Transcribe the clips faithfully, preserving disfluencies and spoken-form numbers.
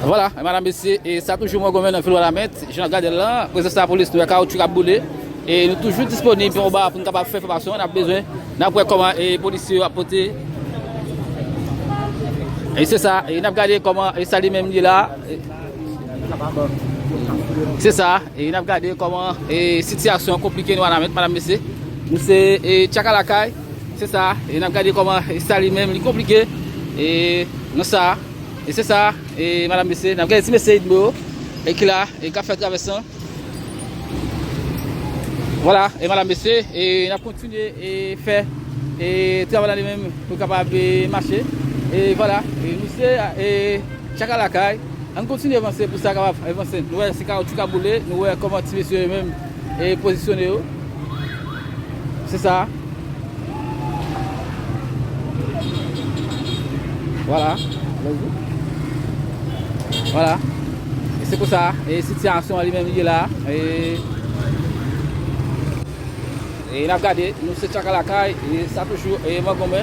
Vwala, e madanm, mesye, e sa toujou Mòn Gòmè nan vil Wanament. Jan n ap gade l lan, prezans lapolis, nou wè kawotchou k ap boule. E nou toujou disponib anba pou n kapab fè fòmasyon. N ap bezwen, n ap wè kòman e polisye yo ap pote. E se sa, e n ap gade kòman e sa li menm li ye la. E se sa, e n ap gade kòman e sitiyasyon an konplike nan Wanament, madanm, mesye. Nou se e tchaka lakay. Se sa, e n ap gade kòman e sa li menm li konplike. E nan sa, e se sa, e madanm, mesye, n ap gade ti mesye Idmo e ki la, e k ap fè travès lan. Vwala, e madanm, mesye, e n ap kontinye e fè e travay la li menm pou kapab e mache. E vwala, e nou se e tchaka lakay. Ann kontinye vanse pou sa kapab avanse. Nou wè se kawotchou k ap boule, nou wè kòman ti mesye yo menm e pozisyone yo. Se sa. Vwala. Vwala. E se konsa e sitiyasyon an li menm li ye la. E, e n ap gade, nou se tchaka lakay, e sa toujou e Mòn Gòmè.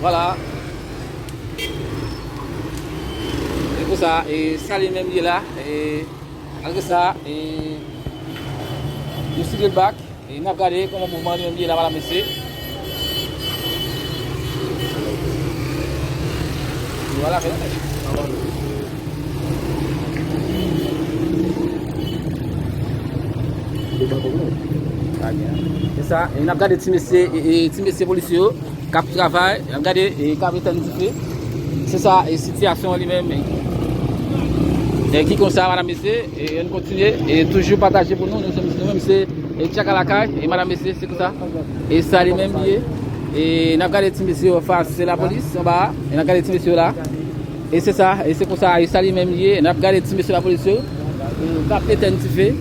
Vwala. E konsa, e sa li menm li ye la, e malgre sa, e nou sou bak, e n ap gade kòman mouvman li menm li ye la, madanm, mesye. Vwala, men. Se sa, e n ap gade ti mesye, e, e ti mesye polisye yo k ap travay, n ap gade, e k ap etenn dife. Se sa, e sitiyasyon an li menm, e, e ki konsa, madanm, mesye, e ann kontinye, e toujou pataje pou nou, nou se, nou menm se e tchaka lakay, e madanm, mesye, se konsa. E sa li menm li ye. E n ap gade ti mesye yo anfas, se lapolis, anba a, e n ap gade ti mesye yo la. E se sa, e se konsa, e sa li menm li ye. N ap gade ti mesye lapolis yo, e k ap etenn dife.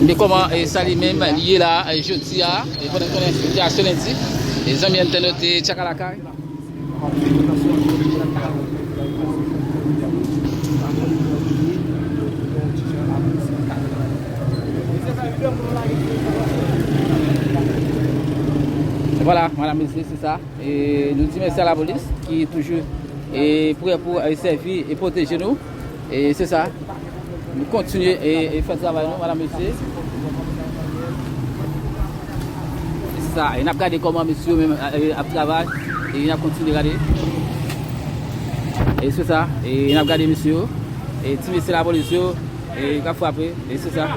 Men kòman, e sa li menm li ye la, e jodi a, e pandan n konnen jodi a se lendi, e zanmi entènot, e tchaka lakay. Vwala, madanm, mesye, se sa. E nou di mèsi a lapolis ki toujou e prè pou e sèvi e pwoteje nou. E se sa. Nou kontinye e, e fè travay nou, madanm, mesye. E se sa. E n ap gade kòman mesye yo menm e, ap travay. E n ap kontinye gade. E se sa. E n ap gade mesye yo. E ti mesye lapolis yo. E k ap frape, e se sa.